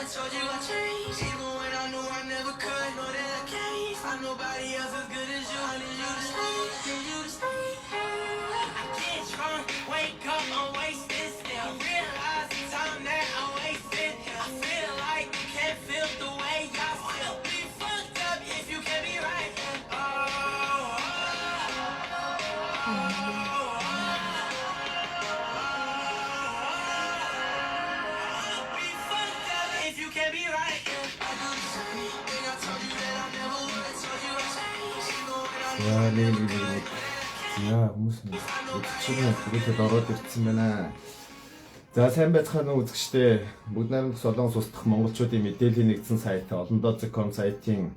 Told you I changed, even when I knew I never could. Know that I can't find nobody else as good as you. I need you to stay, need you to stay. I get drunk, wake up, I'm wasted still. Realize the time that I wasted. I feel like you can't feel the way I feel. Be fucked up if you can't be right. Oh, oh, be fucked up if you can't be right. I do the same thing I told you that I never would. Told you I changed, even when I knew За, нэг нэг нэг нэг. За, хүмүүс үзэгчид түрүүтэд ороод ирсэн байна. За, сайн байцгаана уу, үзэгчдээ. Бүгд найрамдах Солонгос улс дахь монголчуудын мэдээллийн нэгдсэн сайт Олондоо.com сайтын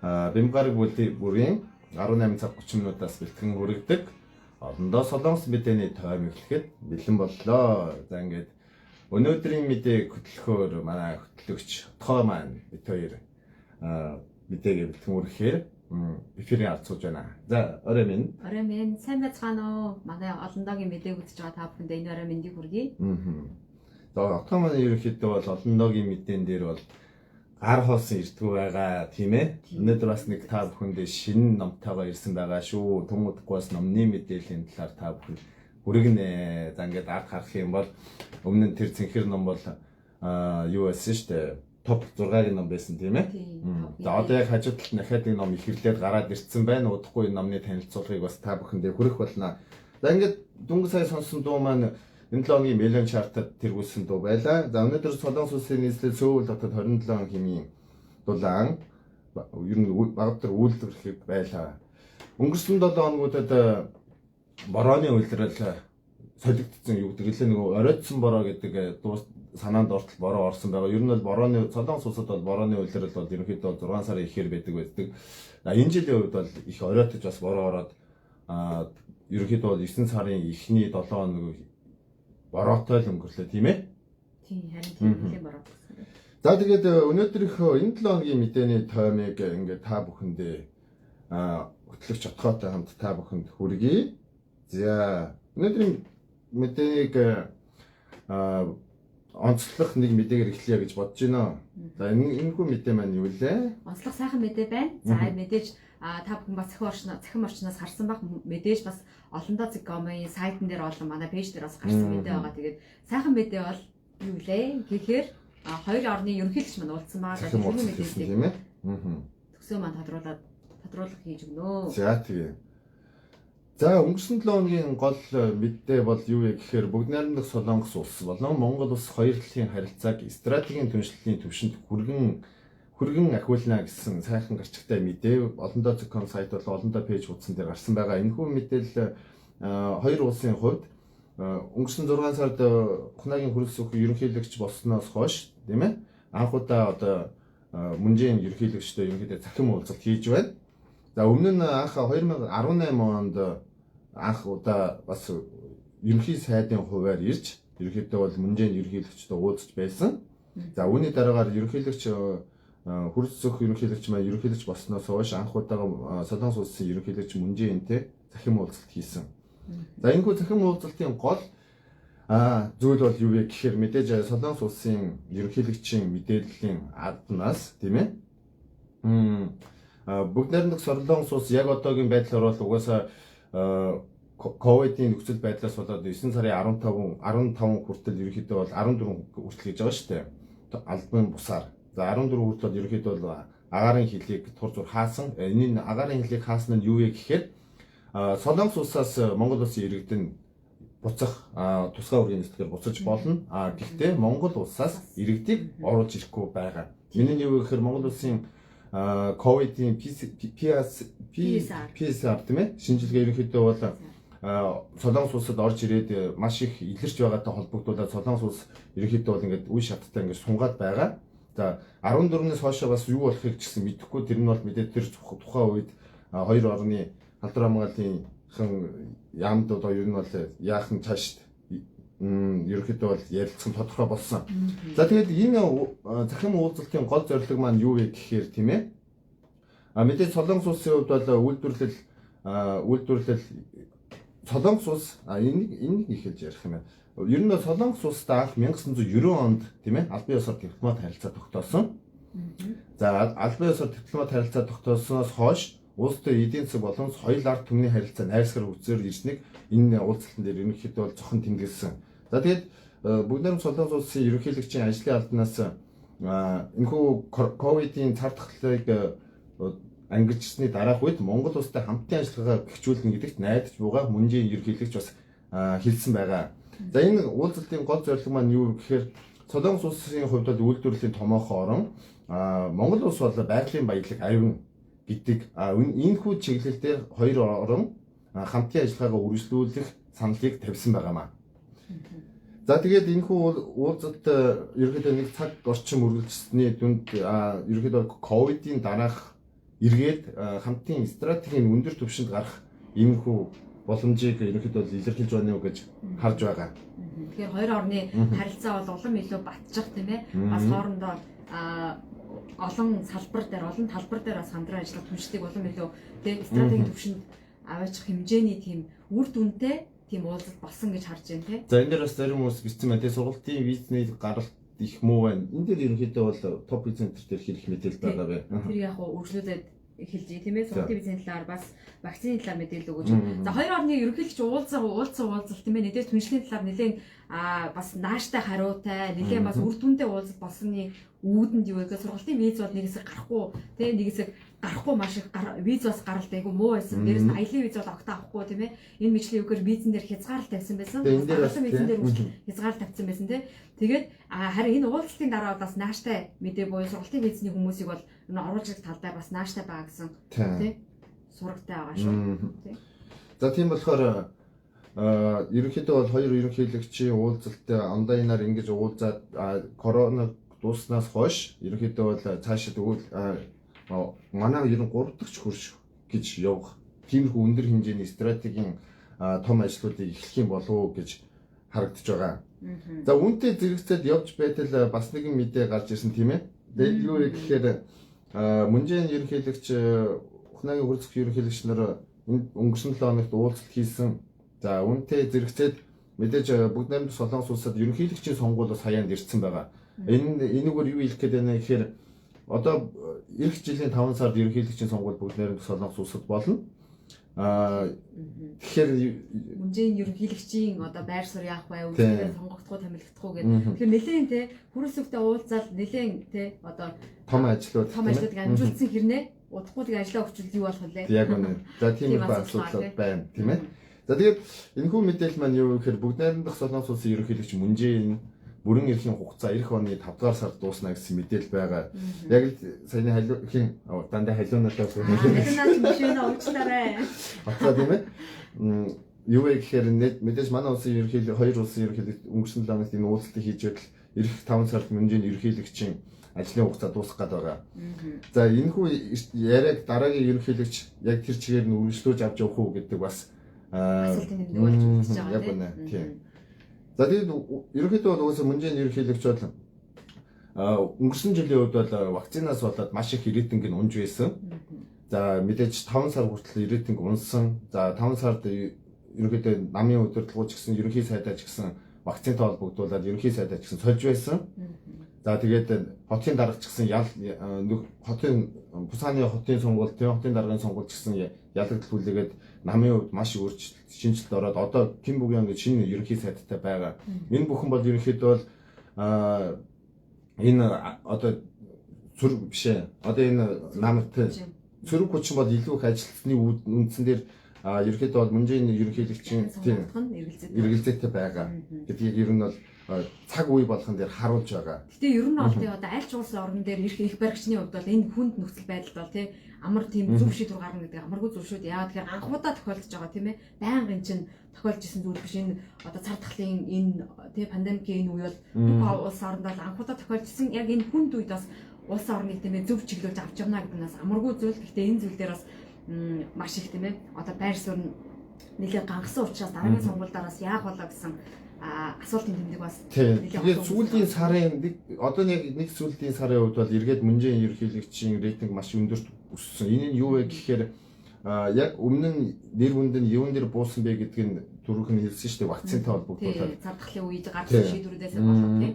Бямба гараг бүрийн 18 цаг 30 минутаас бэлтгэн хүргэдэг Олондоо Солонгос мэдээний тойм эхлэхэд бэлэн боллоо. За, ингээд өнөөдрийн мэдээг хөтлөхөөр манай хөтлөгч Тоо маань бид хоёр мэдээгээ бэлтгэн хүргэхээр эфирийн алд сууж байна. За, орой минь. Орой минь, сайн байцгаана уу? Манай Олондоогийн мэдээг үзэж байгаа та бүхэндээ энэ орой мэндийг хүргэе. За, Отгоо маань ерөнхийдөө бол Олондоогийн мэдээн дээр бол гар хоосон ирдгүү байгаа, тийм ээ. Өнөөдөр бас нэг та бүхэндээ шинэ номтойгоо ирсэн байгаа шүү. Түн удахгүй бас номны мэдээллийн талаар та бүхэн хүргэнэ. За, ингээд ард харах юм бол өмнө нь тэр цэнхэр ном бол юу байсан шүү дээ. Топ 6-гийн ном байсан, тийм ээ. Тийм. За, одоо яг хажуу талд дахиад нэг ном ихрлээд гараад ирсэн байна. Удахгүй энэ номны танилцуулгыг бас та бүхэндээ хүргэх болно. За, ингээд дөнгөж сая сонссон дуу маань энэ 7 хоногийн Melon chart-ад тэргүүлсэн дуу байлаа. За, өнөөдөр Солонгос улсын нийслэл Сөүл хотод 27 хэмийн дулаан ер нь багадвар үйлдвэрлэх байлаа. Өнгөрсөн 7 хоногудад борооны улирал солигдсон, юу гэдэг лээ, нөгөө оройтсон бороо гэдэг дуу санаанд ортол бороо орсон байгаа. Ер нь бол борооны Солонгос улсад бол борооны улирал бол ерөнхийдөө 6 сарын ихээр байдаг. А энэ жилийн хувьд бол их оройтож бас бороо ороод ерөнхийдөө бол 9 сарын эхний 7 хоног бороотой л өнгөрлөө, тийм ээ. Тийм, харин тийм, нэлээд бороо болсон. За, тэгээд өнөөдрийнхөө энэ 7 хоногийн мэдээний тоймыг ингээд та бүхэндээ хөтлөгч Отгоотой хамт та бүхэнд хүргэе. За, өнөөдрийн мэдээг онцлох нэг мэдээгээр эхлэе гэж бодож байна. За, энэ энэхүү мэдээ маань юу лээ? Онцлог сайхан мэдээ байна. За, мэдээж та бүхэн бас цахим орчноос харсан байх. Мэдээж бас Олондоо.com-ын сайтн дээр болон манай page дээр бас гарсан мэдээ байгаа. Тэгээд сайхан мэдээ бол юу лээ гэхээр хоёр орны ерөнхийлөгч маань уулзсан байгаа. Цахим Тэгээд уулзалт хийсэн, мэдээллийг тийм ээ. Төгсөө маань тодруулах хийж өгнө. За, тэгээ. За, өнгөрсөн 7 хоногийн гол мэдээ бол юу вэ гэхээр Бүгд найрамдах Солонгос улс болон Монгол улс хоёр талын харилцааг стратегийн түншлэлийн түвшинд хүргэн ахиулна гэсэн сайхан гарчигтай мэдээ Олондоо.com сайт болон Олондоо page хуудсан дээр гарсан байгаа. Энэхүү мэдээлэл хоёр улсын хувьд өнгөрсөн 6 сард Ухнаагийн Хүрэлсүх ерөнхийлөгч болсноос хойш, тийм ээ, анх удаа одоо Мүнжин ерөнхийлөгчтэй ерөнхийдөө цахим уулзалт хийж байна. За, өмнө нь анх 2018 онд анх удаа бас ерөнхий сайдын хувиар ирж ерөнхийдөө бол Мүнжин ерөнхийлөгчтэй уулзч байсан. За, үүний дараагаар ерөнхийлөгч Хүрэлсүх ерөнхийлөгч маань ерөнхийлөгч болсноос хойш анх удаага Солонгос улсын ерөнхийлөгч Мүнжинтэй цахим уулзалт хийсэн. За, энэхүү цахим уулзалтын гол зүйл бол юу вэ гэхээр мэдээж Солонгос улсын ерөнхийлөгчийн мэдээллийн аднаас, тийм ээ. Бүгд найрамдах Солонгос улс яг одоогийн байдлаар бол угаасаа ковидын нөхцөл байдлаас болоод 9 сарын 15 хүртэл, ерөнхийдөө бол 14 хүртэл гэж байгаа шүү дээ. Албан бусаар. За, 14 хүртэл бол ерөнхийдөө бол агаарын хилийг тур зур хаасан. Энэ агаарын хилийг хаасан нь юу вэ гэхээр Солонгос улсаас Монгол улсын иргэдэн буцах тусгай үүргийн нислэгээр буцаж болно. А гэхдээ Монгол улсаас иргэдийг оруулж ирэхгүй байгаа. Энэ нь юу вэ гэхээр Монгол улсын ковидын PS PCR, тийм ээ, шинжилгээ ерөнхийдөө бол Солонгос улсад орж ирээд маш их илэрч байгаатай холбогдуулаад Солонгос улс ерөнхийдөө бол ингээд үе шаттай ингээд сунгаад байгаа. За, 14-ээс хойшоо бас юу болохыг ч гэсэн мэдэхгүй, тэр нь бол мэдээ тэр тухайн үед хоёр орны халдвар хамгааллын яамд одоо ер нь бол яахан цааш ерөнхийдөө бол ярилцсан тодорхой болсон. За, тэгээд энэ цахим уулзалтын гол зорилго маань юу вэ гэхээр, тийм ээ. А мэдээж Солонгос улсын хувьд бол үйлдвэрлэл Солонгос улс энийг эхэлж ярих юм байна. Ер нь Солонгос улстай анх 1990 онд, тийм ээ, албан ёсоор дипломат харилцаа тогтоосон. За, албан ёсоор дипломат харилцаа тогтоосноос хойш улстай эдийн засаг болон соёл ард түмний харилцаа найрсгаар үзээр ирснийг энэ уулзалтан дээр ерөнхийдөө бол зохон тэмдэглэсэн. За, тэгээд Бүгд найрамд Солонгос улсын ерөнхийлөгчийн ажлын албанаас энэхүү ковидын цар тахлыг ангижсны дараах үед Монгол улстай хамтын ажиллагаа гэгчүүлнэ гэдэгт найдаж буйгаа Мөнжийн ерөнхийлөгч бас хэлсэн байгаа. За, энэ уулзалтын гол зорилго маань юу гэхээр Солонгос улсын хувьд бол үйлдвэрлэлийн томоохон орон, Монгол улс бол байгалийн баялаг ариван гэдэг энэхүү чиглэл дээр хоёр орон хамтын ажиллагаагаа үргэлжлүүлэх саналыг тавьсан байгаамаа. За, тэгээд энэхүү уулзалт ерөнхийдөө нэг цаг орчим үргэлжлсэний дүнд ерөнхийдөө ковидын дараах эргээд хамтын стратегийн өндөр түвшинд гарах энэхүү боломжийг ерөнхийдөө илэрхийлж байна уу гэж харж байгаа. Тэгэхээр хоёр орны харилцаа бол улам илүү батчих, тийм ээ. Бас хоорондоо олон салбар дээр, олон талбар дээр бас хамтран ажиллах түншлийг улам илүү тийм стратегийн түвшинд аваачих хэмжээний тийм үр дүнтэй тийм уулзалт болсон гэж харж байна, тийм. За, энэ дээр бас зарим хүмүүс бичсэн байна. Тэгээ сургалтын визний гаралт их муу байна. Энэ дээр ерөнхийдөө бол топ центр дээр хэрэг мэдээлэл байгаа бай. Тэр яг уу үргэлжлүүлээд эхэлж, тийм ээ, сургалтын визний талаар, бас вакцины талаар мэдээлэл өгөөж. За, хоёр орны ерөнхийлөгч уулзсан уулзалт, тийм ээ, нэгдээ түншлийн талаар нэлээд бас нааштай хариутай, нэлээд бас үр дүнтэй уулзалт болсны үүдэнд юу гэхээр сургалтын виз бол нэг хэсэг гарахгүй, тийм, нэг хэсэг гарахгүй, маш их виз бас гаралт айгу муу байсан. Дээрээс нь аялын виз бол огтоо авахгүй, тийм ээ. Энэ мэтлэн юу гэхээр визэн дээр хязгаарлалт тавьсан байсан. Аялын визэн дээр хязгаарлалт тавьсан байсан, тийм. Тэгээд харин энэ уулзалтын дараа бас нааштай мэдээ буюу сургалтын визний хүмүүсийг бол энэ оруулж ирэх тал дээр бас нааштай байгаа гэсэн, тийм, сурагтай байгаа шүү. Тийм. За, тийм болохоор ерөнхийдөө бол хоёр ерөнхийлөгчийн уулзалттай онлайнаар ингэж уулзаад корона дууснаас хойш ерөнхийдөө бол цаашид өгвөл манай ер нь 3 дахь хөрш гэж явах тиймэрхүү өндөр хэмжээний стратегийн том ажлуудыг эхлэх юм болов уу гэж харагдаж байгаа. За, үүнтэй зэрэгцээд явж байтал бас нэгэн мэдээ гарч ирсэн, тийм ээ. Тэгээд юу вэ гэхээр Мөнжийн ерөнхийлөгч, Ухнаагийн хүрэлцэх ерөнхийлөгч нар энэ өнгөрсөн 7 хоногт уулзалт хийсэн. За, үүнтэй зэрэгцээд мэдээж Бүгд найрамдах Солонгос улсад ерөнхийлөгчийн сонгуул бас хаяанд ирсэн байгаа. Энэ энэгээр юу хэлэх гээд байна гэхээр одоо ирэх жилийн 5 сард ерөнхийлөгчийн сонгуул Бүгд найрамдах Солонгос улсад болно. Тэгэхээр Мөнжийн ерөнхийлөгчийн одоо байр суурь яах вэ? Үйлчлэгээр сонгогдох уу, томилогдох уу гэдэг. Тэгэхээр нэлээд те хүрэлцүүгтэй уулзаал нэлээд те одоо том ажлууд том ажлуудыг амжуулсан хэрнээ удахгүй тэг ажиллаа өгчүүл юу болох вэ? Яг үнэ. За, тийм их асуудал байна, тийм ээ. За, тэгээд энэхүү мэдээлэл маань юу гэхээр Бүгд найрамдах Солонгос улсын ерөнхийлөгч Мөнжийн бүрэн эрхийн хугацаа ирэх оны 5 дугаар сард дуусна гэсэн мэдээлэл байгаа. Яг л саяны халиу хин дандаа халиунадаа халиунаа ч биш ээ, уучлаарай. Батлаа, тийм ээ. Юу вэ гэхээр мэдээж манай улсын ерөнхийлөгч, хоёр улсын ерөнхийлөгч өнгөрсөн 7 хоногт энэ уулзалтыг хийж байтал ирэх 5 сард Мөнжийн ерөнхийлөгчийн ажлын хугацаа дуусах гээд байгаа. За, энэхүү яриаг дараагийн ерөнхийлөгч яг тэр чигээр нь үргэлжлүүлж авч явах уу гэдэг бас асуултын нэмдэг болж үлдэж байгаа. Яг үнэ. Тийм. За, тэгээд ерөнхийдөө бол угаасаа Мөнжийн ерөнхийлөгч бол өнгөрсөн жилийн хувьд бол вакцинаас болоод маш их рейтинг нь унж байсан. За, мэдээж 5 сар хүртэл рейтинг унсан. За, 5 сард ерөнхийдөө намын удирдлагууд ч гэсэн, ерөнхий сайдаа ч гэсэн вакцинтай холбогдуулаад ерөнхий сайдаа ч гэсэн сольж байсан. За, тэгээд хотын дарга ч гэсэн ял хотын Пусаны хотын сонгуул, тийм, хотын даргын сонгуул ч гэсэн ялагдал хүлээгээд намын хувьд маш өөрчлөлт, шинэчлэлт ороод одоо Ким Бугян гэж шинэ ерөнхий сайдтай байгаа. Энэ бүхэн бол ерөнхийдөө бол энэ одоо цөрөг биш ээ. Одоо энэ намт цөрөг хүчин бол илүү их ажилтны үндсэн дээр ерөнхийдөө бол Мөнжийн ерөнхийлөгчийн тийм эргэлзээтэй байгаа гэдгийг ер нь бол цаг үе болгон дээр харуулж байгаа. Гэтэ ер нь бол тий одоо аль ч улс орн дээр эрх их баригчны хувьд бол энэ хүнд нөхцөл байдалд бол тий амар тийм зөв шийдвэр гаргана гэдэг амаргүй зүйл шүү дээ. Яагаад тэгэхээр анхудаа тохиолдож байгаа, тийм ээ. Байнгын чинь тохиолж исэн зүйл биш, энэ одоо цар тахлын энэ тий пандемикийн энэ үе бол бүх улс оронд бол анхудаа тохиолж исэн. Яг энэ хүнд үед бас улс орныг, тийм ээ, зөв чиглүүлж авч явна гэдэг нь бас амаргүй зүйл. Гэхдээ энэ зүйл дээр бас маш их, тийм ээ, одоо байр суурь нь нэлээд гангасан учраас дараагийн сонгуульдаараас яах болоо гэсэн асуултын тэмдэг бас. Тэгээд сүүлийн сарын нэг одоо нэг сүүлийн сарын хувьд бол эргээд Мөнжийн ерөнхийлөгчийн рейтинг маш өндөрт өссөн. Энэ нь юу вэ гэхээр Яг өмнө нь нэр хүнд нь юун дээр буусан бэ гэдг нь түрүүх нь хэлсэн шүү дээ, вакцинтай холбогдуулаад. Цадахлын үед гарсан шийдвэрүүдээс болоод тийм.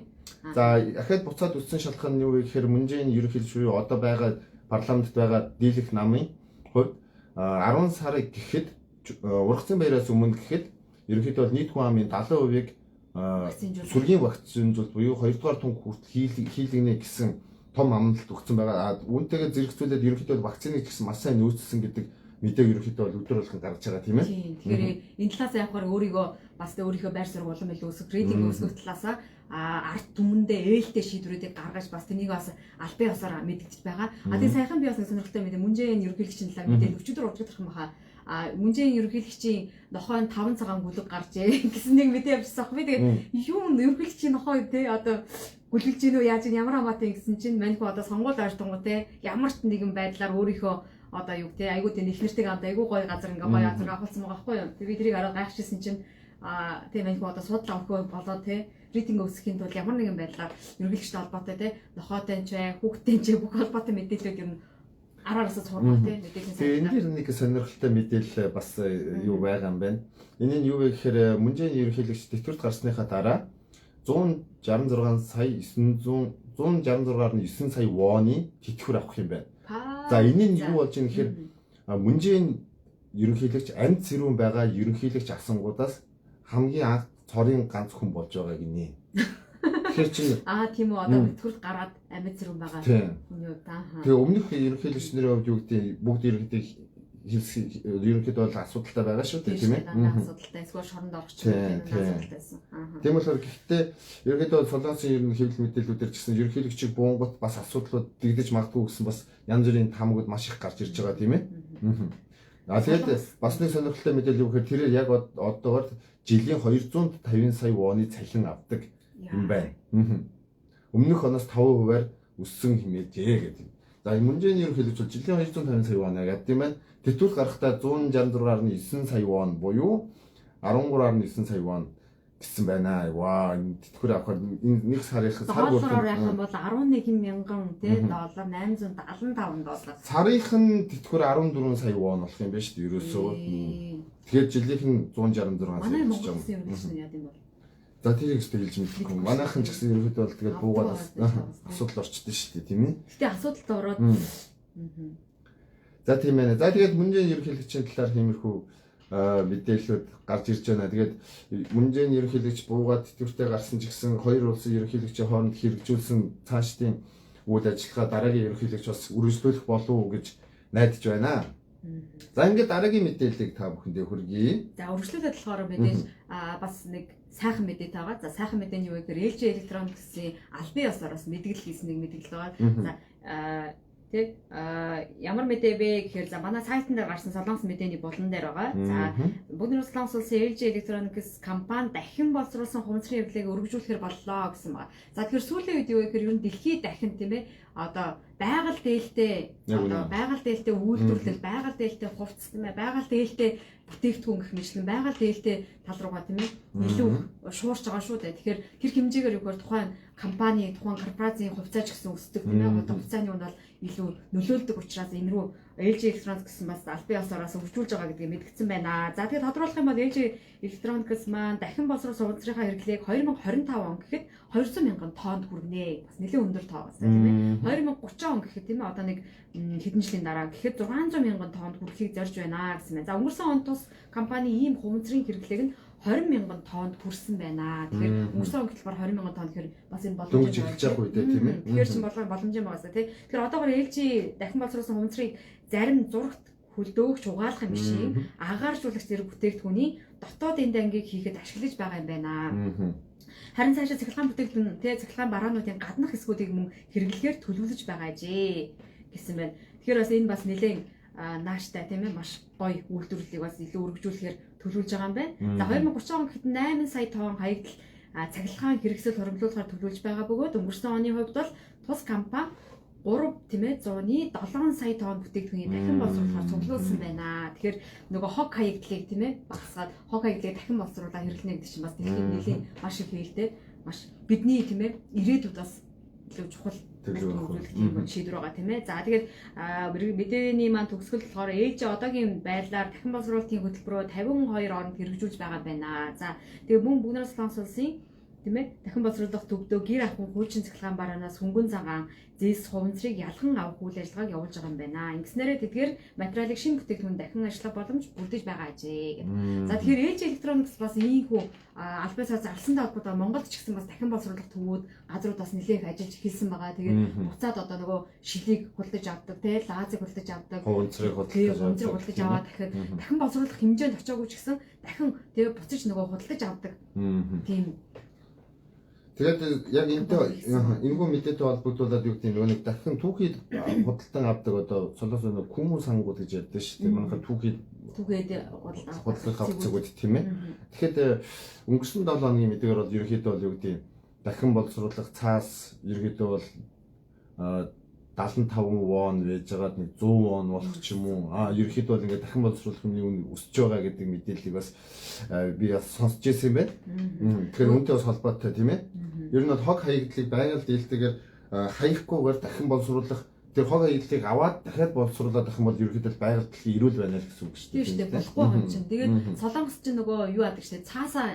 За ахаад буцаад үссэн шалтгаан нь юу вэ гэхээр Мүнжийн ерөнхийлөгч буюу одоо байгаа парламентд байгаа дийлэх намын хувьд 10 сарыг гэхэд ургацын баяраас өмнө гэхэд ерөнхийдөө бол нийт хүн амын 70%-ийг сүргийн вакцинжуулалт буюу 2 дугаар түнх хүртэл хийлгэнэ гэсэн том амлалт өгсөн байгаа. Үүнтэйгээ зэрэгцүүлээд ерөнхийдөө вакциныг ч гэсэн маш сайн нөөцлсөн гэдэг мэдээг ерөнхийдөө бол өдөр болгон гаргаж байгаа тийм ээ. Тийм. Тэгэхээр энэ талаас явахаар өөрийгөө бас өөрийнхөө байр суурь улам илүү өсөх, рейтинг өсгөх талаасаа ард түмэндээ ээлтэй шийдвэрүүдийг гаргаж бас тэнийг бас албан ёсоор мэдэгдэж байгаа. А тэгээ саяхан би бас нэг сонирхолтой мэдээ Мүнжийн ерөнхийлөгчийн талаар мэдээ өчигдөр урдгах юм баха. Мүнжийн ерөнхийлөгчийн нохойн 5 цагаан гүлэг гарчээ гэсэн нэг мэдээ явуулсан. Би тэгээд юм ерөнхийлөгчийн нохой те одоо гүлгэлж гинүү яаж ямар хамаатай гэсэн чинь мань хүү одоо сонгуул ойртонгоо те ямар ч нэгэн байдлаар өөрийнхөө одоо юу те айгуу тийм их нэртэй амт айгуу гоё газар ингээ гоё газар авахулсан байгаа байхгүй юу. Тэгээ би тэрийг араа гайхчихсан чинь тийм мань хүү одоо суудлаа өгөх болоо те рейтинг өсөхийн тулд ямар нэгэн байдлаар ерөнхийлөгчтэй холбоотой те нохойтой ч бай хүүхдтэй ч бүх холбоотой мэдээлэлүүд ер нь араараасаа сурах те мэдээллийн. Тэгээ энэ дэр нэг сонирхолтой мэдээлэл бас юу байгаа юм байна. Энэ нь юу вэ гэхээр Мүнжийн ерөнхийлөгч тэтгэврт гарсныхаа дараа 166 сая 166.9 сая воны тэтгэвэр авах юм байна. За энэ нь юу болж байгаа гэхээр Мүнжийн ерөнхийлөгч амьд сэрүүн байгаа ерөнхийлөгч авсангуудаас хамгийн анх цорын ганц хүн болж байгаа гинэ. Тэгэхээр чинь тийм үү одоо тэтгэврт гараад амьд сэрүүн байгаа хүний хувьд аа. Тэгээ өмнөх ерөнхийлөгч нарын хувьд юу гэдэг бүгд ерөнхийдөө бол асуудалтай байгаа шүү дээ тийм ээ. Асуудалтай эсвэл шоронд орох ч юм асуудалтай байсан. Тийм болохоор гэхдээ ерөнхийдөө бол Солонгосын ер нь хэвлэл мэдээллүүдээр ч гэсэн ерөнхийлөгчийг буунгууд бас асуудлууд дэгдэж магадгүй гэсэн бас янз бүрийн таамагуд маш их гарч ирж байгаа тийм ээ. Тэгээд бас нэг сонирхолтой мэдээлэл юу гэхээр тэрээр яг одоогоор жилийн 250 сая воны цалин авдаг юм байна. Өмнөх оноос 5%-аар өссөн хэмээжээ гэдэг. За Мүнжийн ерөнхийлөгч бол жилийн 250 сая вон гэдэг юм байна. Тэтгэврт гарахдаа 166.9 сая вон буюу 13.9 сая вон гэсэн байна. Ваа, энэ тэтгэвэр авахар энэ нэг сарынх сар бүрээр явах юм бол 11 мянган тий доллар 875 доллар. Сарынх нь тэтгэвэр 14 сая вон болох юм байна шүү дээ ерөөсөө. Тэгэхээр жилийнх нь 166 сая. Манай Монгол улсын ерөнхийлөгч нь яа гэм бол. За тэрийг ч хэлж мэдэхгүй. Манайхан ч гэсэн ерөнхийдөө бол тэгээд буугаад асуудал орчдөө шүү дээ тийм ээ. Гэтэ асуудалд ороод. За тийм ээ. За тэгээд Мүнжийн ерөнхийлөгчийн талаар тиймэрхүү мэдээллүүд гарч ирж байна. Тэгээд Мүнжийн ерөнхийлөгч буугаад тэтгэвртэй гарсан ч гэсэн хоёр улсын ерөнхийлөгчийн хооронд хэрэгжүүлсэн цаашдын үйл ажиллагаа дараагийн ерөнхийлөгч бас үргэлжлүүлэх болов уу гэж найдаж байна. За ингээд дараагийн мэдээллийг та бүхэндээ хүргэе. За үргэлжлүүлээд болохоор мэдээж бас нэг сайхан мэдээ байгаа. За сайхан мэдээ нь юу вэ гэхээр LG Electronics-ийн албан ёсоор бас мэдгэл хийсэн нэг мэдгэл байгаа. За Тэ ямар мэдээ бэ гэхээр за манай сайтн дээр гарсан Солонгос мэдээний булан дээр байгаа. За бүгд нэг Солонгос улсын LG Electronics компани дахин боловсруулсан хуванцрын хэвлэлийг өргөжүүлэхээр боллоо гэсэн байна. За тэгэхээр сүүлийн үед юу гэхээр ер нь дэлхийд дахин тийм ээ одоо байгаль дээлтэй одоо байгаль дээлтэй үйлдвэрлэл, байгаль дээлтэй хувцас тийм ээ, байгаль дээлтэй бүтээгдэхүүн гэх мэтлэн байгаль дээлтэй тал руугаа тийм ээ илүү шуурч байгаа шүү дээ. Тэгэхээр тэр хэмжээгээр юу гэхээр тухайн компани, тухайн корпорацийн хувьцаач гэсэн өсдөг тийм ээ. Одоо хувьцааны үн бол илүү нөлөөлдөг учраас энэ рүү LG Electronics гэсэн бас албан ёсоороос хөгжүүлж байгаа гэдгийг мэдгдсэн байна. За тэгэхээр тодруулах юм бол LG Electronics маань дахин боловсруулсан хувьцаатынхаа хэрэглээг 2025 он гэхэд 200 мянган тоннд хүргэнэ. Бас нэлээд өндөр тоо бас тийм ээ. 2030 он гэхэд тийм ээ одоо нэг хэдэн жилийн дараа гэхэд 600 мянган тоннд хүрэхийг зорж байна гэсэн байна. За өнгөрсөн он тус компани ийм хуванцрын хэрэглээг нь 20 мянган тоннд хүрсэн байна. Тэгэхээр өнгөрсөн он гэтэл бараг 20 мянган тонн гэхээр бас энэ боломж эхэлж байгаа үедээ тийм ээ. Тэгэхээр чинь боломж юм байгаа тий. Тэгэхээр одоогор LG дахин боловсруулсан хуванцрыг зарим зурагт хөлдөөгч угаалгах юм шиг агааржуулагч зэрэг бүтээгдэхүүний дотоод энд ангийг хийхэд ашиглаж байгаа юм байна. Харин цаашаа цахилгаан бүтээгдэхүүн тий цахилгаан бараануудын гаднах хэсгүүдийг мөн хэрэглэхээр төлөвлөж байгаа ажээ гэсэн байна. Тэгэхээр бас энэ бас нэлээд нааштай тийм ээ маш гоё үйлдвэрлэлийг бас илүү өргөжүүлэхээр төлөвлөж байгаа юм байна. За 2030 он гэхэд 8 сая тонн хаягдал цахилгаан хэрэгсэл хуримтлуулахаар төлөвлөж байгаа бөгөөд өнгөрсөн оны хувьд бол тус компани 3 тийм ээ 107 сая тонн бүтээгдэхүүнийг дахин боловсруулахаар цуглуулсан байна. Тэгэхээр нөгөө хог хаягдлыг тийм ээ багасгаад хог хаягдлыг дахин боловсруулаад хэрэглэнэ гэдэг чинь бас дэлхийн нэлийн маш их хэлтэй маш бидний тийм ээ ирээдүйд бас илүү чухал Төлөв тийм шийдвэр байгаа тийм ээ. За тэгээд мэдээний маань төгсгөл болохоор ээж одоогийн байдлаар дахин боловсруулалтын хөтөлбөрөөр 52 оронд хэрэгжүүлж байгаа байна. За тэгээд мөн Бүгд Солонгос улсын тийм ээ дахин боловсруулах төвдөө гэр ахуйн хуучин цахилгаан бараанаас хөнгөн цагаан зэс хуванцрыг ялхан авах үйл ажиллагааг явуулж байгаа юм байна. Ингэснээрээ тэдгээр материалыг шинэ бүтээгдэхүүн дахин ажиллах боломж бүрдэж байгаа ажээ гэдэг. За тэгэхээр LG Electronics бас ийхүү албан ёсоор зарласантай холбоотой Монголд ч гэсэн бас дахин боловсруулах төвүүд газрууд бас нэлээх ажиллаж эхэлсэн байгаа. Тэгээд буцаад одоо нөгөө шилийг худалдаж авдаг, тэ лазыг худалдаж авдаг, хуванцрыг худалдаж аваад дахиад дахин боловсруулах хэмжээнд очиагүй ч гэсэн дахин тэгээ буцаж нөгөө худалдаж авдаг. Тийм. Тэгээд яг энэтэй энэгүй мэдээтэй холбогдуулаад юу гэдэг нөгөө нэг дахин түүхийд худалдан авдаг одоо солоос нөгөө хүмүүн сангууд гэж ярьдаг шүү дээ. Манайха түүхийд худалдан авах цэгүүд тийм ээ. Тэгэхээр өнгөрсөн 7 хоногийн мэдээгээр бол ерөнхийдөө бол юу гэдэг дахин боловсруулах цаас ерөнхийдөө бол 75 вон байж байгаад нэг 100 вон болох ч юм уу. Ерөнхийдөө бол ингээд дахин боловсруулах юмны үн өсөж байгаа гэдэг мэдээллийг бас би бас сонсч ирсэн юм байна. Тэгэхээр үүнтэй бас холбоотой тийм ээ. Ер нь бол хог хаягдлыг байгаль дийлдэгээр хаяхгүйгээр дахин боловсруулах тэр хог хаягдлыг аваад дахиад боловсруулаад ах юм бол ерөнхийдөө байгаль дэлхийн эрүүл байна л гэсэн үг шүү дээ. Тийм шүү дээ. Болохгүй юм чинь. Тэгээд Солонгос чинь нөгөө юу яадаг шүү дээ. Цаасаа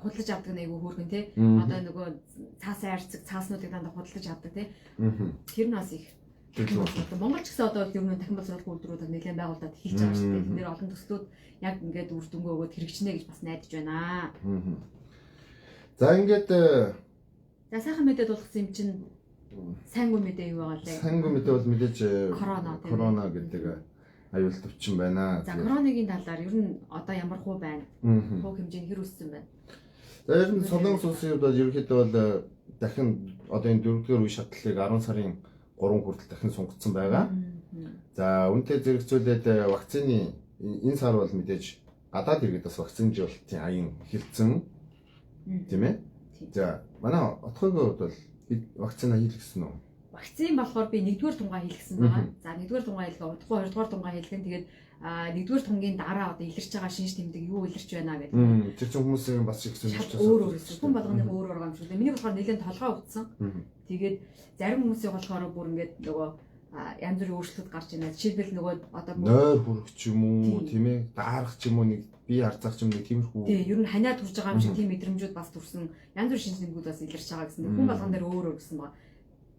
худалдаж авдаг нэг айгүй хөөрхөн тий. Одоо нөгөө цаасаа арцэг цааснуудыг дандаа худалдаж авдаг тий. Тэр нь бас их Монгол ч гэсэн одоо ер нь дахин боловсруулах үйлдвэрүүд нэлээд байгуулад эхэлж байгаа шүү дээ. Тэнд дээр олон төслүүд яг ингээд үр дүнгээ өгөөд хэрэгжинэ гэж бас найдаж байна. За ингээд за сайхан мэдээ дуулгасан юм чинь сайнгүй мэдээ юу байгаа лээ? Сайнгүй мэдээ бол мэдээж корона гэдэг аюул төвчин байна. За коронагийн талаар ер нь одоо ямар хуу байна? Хуу хэмжээ нь хэр өссөн байна? За ер нь Солонгос улсын хувьд бол ерөнхийдөө бол дахин одоо энэ дөрөвдүгээр үе шатлалыг 10 сарын 3 хүртэл дахин сунгацсан байгаа. За үүнтэй зэрэгцүүлээд вакцины энэ сар бол мэдээж гадаад иргэд бас вакцинжуулалтын аян эхэлсэн. Тийм ээ? За манай отхойгийн хувьд бол вакцина хийлгэсэн үү? Вакцин болохоор би 1-р тунгаа хийлгэсэн байгаа. За 1-р тунгаа хийлгээ, удахгүй 2-р тунгаа хийлгэн. Тэгээд 1-р тунгийн дараа одоо илэрч байгаа шинж тэмдэг юу илэрч байна гэдэг. Тэр чинь хүмүүсийн бас их сонирхож байгаа. Өөр өөр хүн болгоны өөр өөр юм шиг лээ. Миний болохоор нэлээд толгой өвдсөн. Тэгээд зарим хүмүүсийн болохоор бүр ингээд нөгөө янз бүрийн өөрчлөлт гарч ирнэ. Жишээлбэл нөгөө одоо нойр хүрэх ч юм уу, тийм ээ, даарах ч юм уу, нэг бие арзах ч юм нэг тиймэрхүү. Тийм, ер нь ханиад хүрж байгаа юм шиг тийм мэдрэмжүүд бас төрсөн. Янз бүрийн шинж тэмдгүүд бас илэрч байгаа гэсэн. Хүн болгон дээр өөр өөр гэсэн байгаа.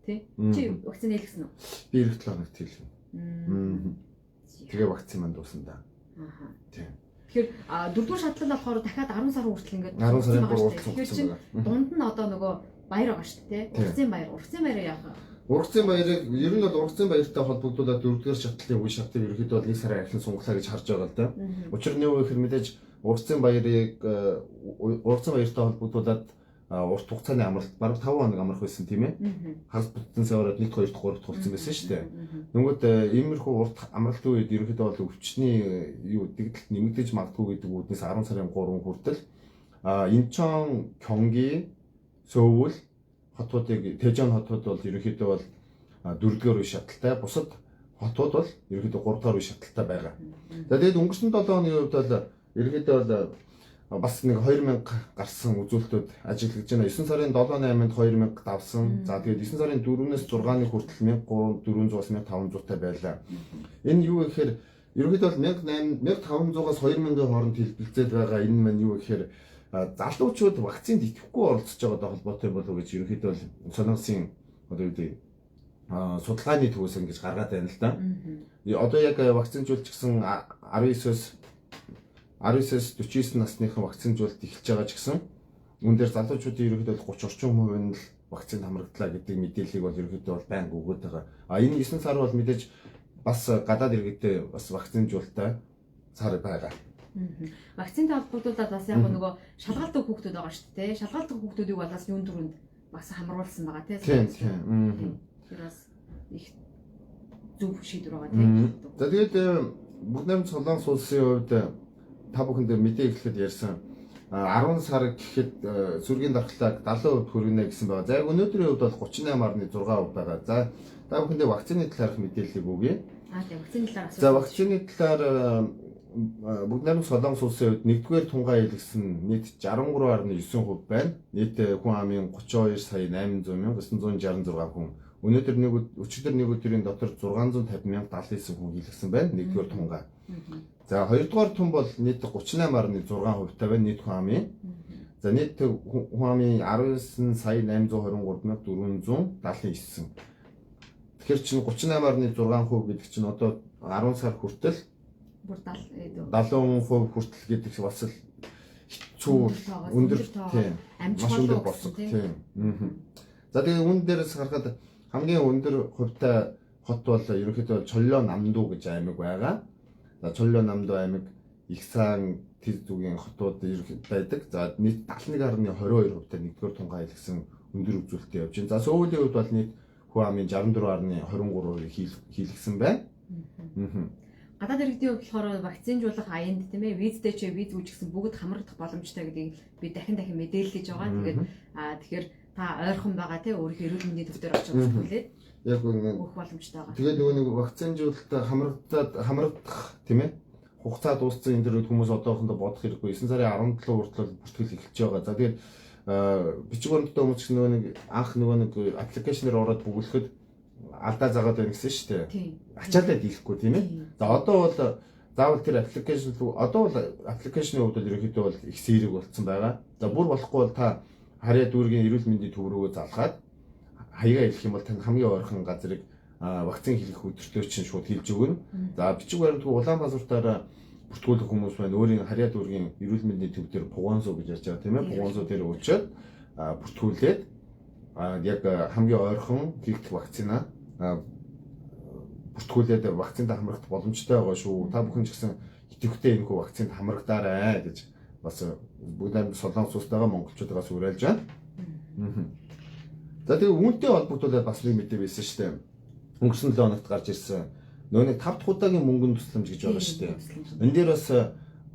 Тий? Чи вакцин хийлгэсэн үү? Би эх 7 хоногт хийлгэн. Тэгээ вакцин манд дуусна да. Аа. Тийм. Тэгэхээр дөрөвдүгээр шатлал болохоор дахиад 10 сар хүртэл ингээд 10 сарын 3 хүртэл. Тэгэхээр чинь дунд нь одоо нөгөө баяр байгаа шүү дээ, тий? Ургацын баяр, ургацын баяраа яах вэ? Ургацын баярыг ер нь бол ургацын баяртай холбогдуулаад дөрөвдүгээр шатлалын үе шатыг ерөнхийдөө бол 1 сарын ахлан сунгалаа гэж харж байгаа л да. Учир нь юу гэхээр мэдээж ургацын баярыг ургацын баяртай холбогдуулаад урт хугацааны амралт бараг 5 хоног амрах байсан тийм ээ. Хагас бүтэн савраад 1 2 3 дахь болсон байсан шүү дээ. Нөгөөд иймэрхүү урт амралтын үед ерөнхийдөө бол өвчний юу дэгдэлт нэмэгдэж магадгүй гэдэг үүднээс 10 сарын 3 хүртэл Инчон, Кёнги, Сөүл хотуудыг Тэжон хотууд бол ерөнхийдөө бол 4-р үе шатлалтай, бусад хотууд бол ерөнхийдөө 3-р үе шатлалтай байгаа. За тэгээд өнгөрсөн 7 хоногийн хувьд бол ерөнхийдөө бол бас нэг 2000 гарсан үзүүлэлтүүд ажиглагдж байна. 9 сарын 7-8-нд 2000 давсан. За тэгээд 9 сарын 4-өөс 6-ны хүртэл 1400-аас 1500 та байлаа. Энэ юу гэхээр ерөнхийдөө бол 1500-аас 2000-ийн хооронд хэлбэлзээд байгаа. Энэ маань юу гэхээр залуучууд вакцинд итгэхгүй оролцож байгаатай холбоотой болов уу гэж ерөнхийдөө бол Солонгосын одоо юу гэдэг судалгааны төвөөс ингэж гаргаад байна л да. Одоо яг вакцинжуулж гисэн 19-өөс 49 насныхан вакцинжуулалт эхэлж байгаа ч гэсэн үүн дээр залуучуудын ерөнхийдөө 30 орчим хувь нь л вакцинд хамрагдлаа гэдэг мэдээллийг бол ерөнхийдөө бол байнга өгöd байгаа. А энэ 9 сар бол мэдээж бас гадаад иргэдээ бас вакцинжуулалттай сар байгаа. Вакцинтай холбогдуулаад бас яг нөгөө шалгалт өгөх хүүхдүүд байгаа шүү дээ. Шалгалт өгөх хүүхдүүдийг бол бас юун түрүүнд бас хамруулсан байгаа тийм. Тийм. Тэр бас их зөв шийдвэр байгаа тийм. За тэгээд бүгд найрамд Солонгос улсын хувьд та бүхэнд мэдээ эхлэхэд ярьсан 10 сар гэхэд сүргийн дархлааг 70% хүргэнэ гэсэн байгаа. За яг өнөөдрийн хувьд бол 38.6% байгаа. За та бүхэндээ вакцины талаарх мэдээллийг өгье. Тийм, вакцины талаар асууж. За вакцины талаар бүгд найрамд Солонгос улсын хувьд 1-р тунгаа хийлгэсэн нийт 63.9% байна. Нийт хүн амын 32 сая 800 мянга 966 хүн. Өнөөдөр нэг өчигдөр нэг өдрийн дотор 650,079 хүн хийлгэсэн байна. Нэгдүгээр тунгаа. За хоёрдугаар тун бол нийт 38.6% та байна нийт хүн амын. За нийт хүн амын 19 сая 823 479. Тэгэхээр чинь 38.6% гэдэг чинь одоо 10 сар хүртэл бүр 70 70% хүртэл гэдэг бас л хэцүү өндөр тийм маш өндөр болсон тийм. За тэгээ үүн дээрээс харахад хамгийн өндөр хувьтай хот бол ерөнхийдөө Чолло Намдуу гэж аймаг байгаа. За Чолло Намдуу аймаг Ихсан тэр зүгийн хотууд ерөнхийдөө байдаг. За нийт 71.22% та нэгдүгээр тунгаа хийлгсэн өндөр үзүүлэлттэй явж байна. За Сөүлийн хувьд бол нийт хүн амын 64.23% хийлгсэн байна. Гадаад иргэдийн хувьд болохоор вакцинжуулах аянд тийм ээ визтэй ч виз үүсгэсэн бүгд хамрагдах боломжтой гэдгийг би дахин дахин мэдээллэж байгаа. Тэгээд тэгэхээр та ойрхон байгаа тийм өөрийнхөө эрүүл мэндийн төв дээр очиж бүртгүүлээд яг үнэн өгөх боломжтой байгаа. Тэгээд нөгөө нэг вакцинжуулалт хамрагдах тийм ээ хугацаа дууссан энэ төр хүмүүс одоохондоо бодох хэрэггүй. 9 сарын 17 хүртэл бүртгэл эхэлж байгаа. За тэгээд бичиг баримттай хүмүүс ч нөгөө нэг анх нөгөө нэг аппликейшнээр ороод бөглөхөд алдаа заагаад байна гэсэн шүү дээ. Ачаалаад дийлэхгүй тийм ээ. За одоо бол заавал тэр аппликейшн рүү одоо бол аппликейшны хувьд бол ерөнхийдөө бол их сэрэг болцсон байгаа. За бүр болохгүй бол та харьяа дүүргийн эрүүл мэндийн төв рүүгээ залгаад хаягаа хэлэх юм бол тань хамгийн ойрхон газрыг вакцин хийх өдөртөө чинь шууд хэлж өгнө. За бичиг баримтгүй улаан паспортаараа бүртгүүлэх хүмүүс байна. Өөрийн харьяа дүүргийн эрүүл мэндийн төв дээр пугонсо гэж ярьж байгаа тийм ээ. Пугонсо дээр очиод бүртгүүлээд яг хамгийн ойрхон хийгдэх вакцина бүртгүүлээд вакцинд хамрагдах боломжтой байгаа шүү. Та бүхэн ч гэсэн идэвхтэй энэхүү вакцинд хамрагдаарай гэж бас бүгд Солонгос улстайгаа монголчуудаас уриалж байна. За тэгээ үүнтэй холбогдуулаад бас нэг мэдээ байсан шүү дээ. Өнгөрсөн 7 хоногт гарч ирсэн нөгөө нэг 5 дахь удаагийн мөнгөн тусламж гэж байгаа шүү дээ. Энэ дээр бас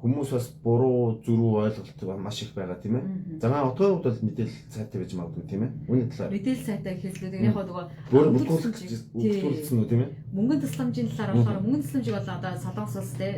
хүмүүс бас буруу зүрүү ойлголт маш их байгаа тийм ээ. За манай отгоны хувьд бол мэдээлэл сайтай байж магадгүй тийм ээ. Үүний талаар мэдээлэл сайтай гэхээс л яг нөгөө өөр бүртгүүлсэн үү тийм ээ. Мөнгөн тусламжийн талаар болохоор мөнгөн тусламжийг бол одоо Солонгос улс те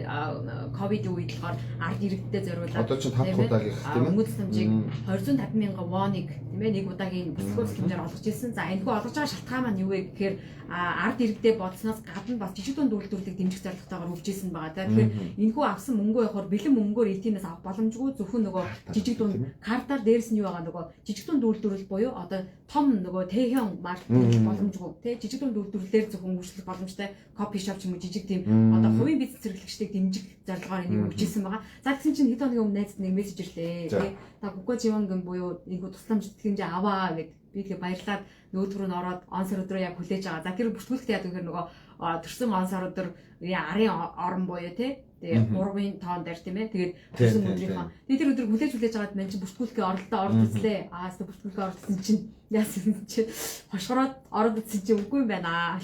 ковид үед болохоор ард иргэдтэй зориулаад одоо чинь 5 дахь удаагийнх тийм ээ. Мөнгөн тусламжийг 250 мянган воныг тийм ээ нэг удаагийн бүсгүй тусламжаар олгож ирсэн. За энэхүү олгож байгаа шалтгаан маань юу вэ гэхээр ард иргэдээ бодсноос гадна бас жижиг дунд үйлдвэрлэлийг дэмжих зорилготойгоор өгч ирсэн байгаа. Тэгэхээр энэхүү авсан мөнгөө явахаар бэлэн мөнгөөр ATM-ээс авах боломжгүй, зөвхөн нөгөө жижиг дунд картаар дээрс нь юу байгаа нөгөө жижиг дунд үйлдвэрлэл буюу одоо том нөгөө Тэхён март боломжгүй тий жижиг дунд үйлдвэрлэлээр зөвхөн үйлчлэх боломжтой кофе шоп ч юм уу жижиг тийм одоо хувийн бизнес зэрэглэгчдийг дэмжих зорилгоор энийг өгч ирсэн байгаа. За тэгсэн чинь хэд хоногийн өмнө найзад нэг мессеж ирлээ тий та Гука Живангэн буюу энэхүү тусламж тэтгэмжээ аваа гэд би тэгээ баярлаад нөгөөдөр нь ороод он сар өдрөө яг хүлээж байгаа. За тэр бүртгүүлэхдээ яадаг гэхээр нөгөө төрсөн он сар өдөр арын орон буюу тий тэгээ 3-ын тоон дээр тийм ээ. Тэгээд төрсөн өдрийнхөө тэгээ тэр өдөр хүлээж аваад мэн чинь бүртгүүлэхээ оролдоо орж үзлээ. Аа эсвэл бүртгүүлэхээ оролдсон чинь яасан чинь хошгороод ороод үзсэн чинь үгүй юм байна.